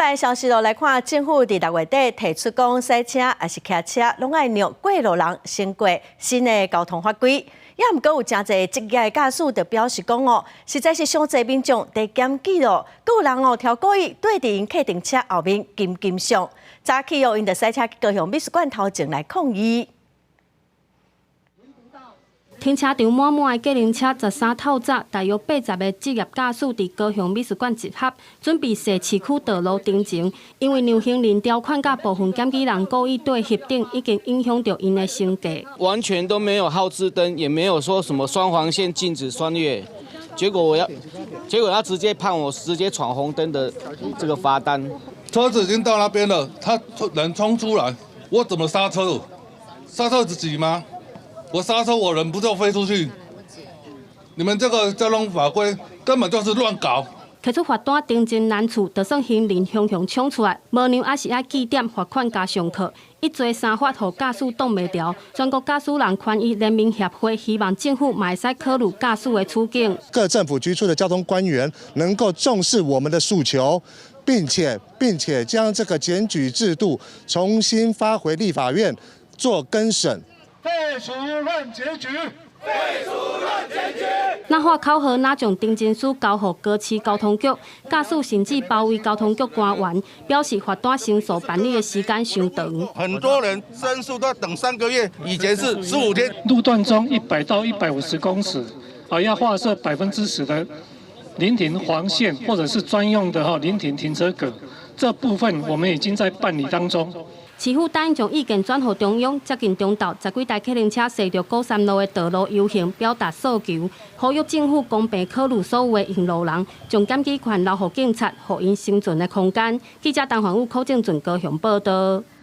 來消息囉，來看政府佇六月底提出講，駛車抑是騎車，攏愛讓過路人先過新的交通法規。也毋過有誠濟職業駕駛就表示講哦，實在是傷濟民眾佇檢舉囉，閣有人哦，佇故意對佇𪜶客停車後面金金相。早起哦，𪜶就駛車去高雄美術館頭前來抗議。停車場滿滿的計程車，13透早，大約80個職業駕駛佇高雄美術館集合，準備踅市區道路登前。因為讓行人條款佮部分檢舉人故意對翕等，已經影響著𪜶的生計。完全都沒有號誌燈，也沒有說什麼雙黃線禁止穿越，結果他直接判我直接闖紅燈的這個罰單。車子已經到那邊了，他人衝出來，我怎麼剎車？剎車自己嗎？我剎車，我人不就飛出去？你們這個交通法規根本就是亂搞。提出罰單定真難處，就算行人雄雄衝出來，無讓也是愛記點罰款加上課，一追三罰，予駕駛擋袂牢。全國駕駛人權益聯盟協會希望政府嘛會使考慮駕駛的處境。各政府局處的交通官員能夠重視我們的訴求，並且將這個檢舉制度重新發回立法院做更審。廢除亂檢舉，廢除亂檢舉。若喊口號，若將陳情書交予高市交通局，駕駛甚至包圍交通局官員，表示罰單申訴辦理的時間傷長。很多人申訴都要等3個月，以前是15天。路段中100到150公尺，啊，要劃設10%的臨停黃線，或者是專用的哈臨停停車格，這部分我們已經在辦理當中。市府答應將意見轉予中央，接近中晝，十幾台客運車踅著鼓山路的道路遊行，表達訴求，呼籲政府公平考慮所有的用路人，將檢舉權留予警察，予𪜶生存的空間。記者陳環宇、柯正俊高雄報道。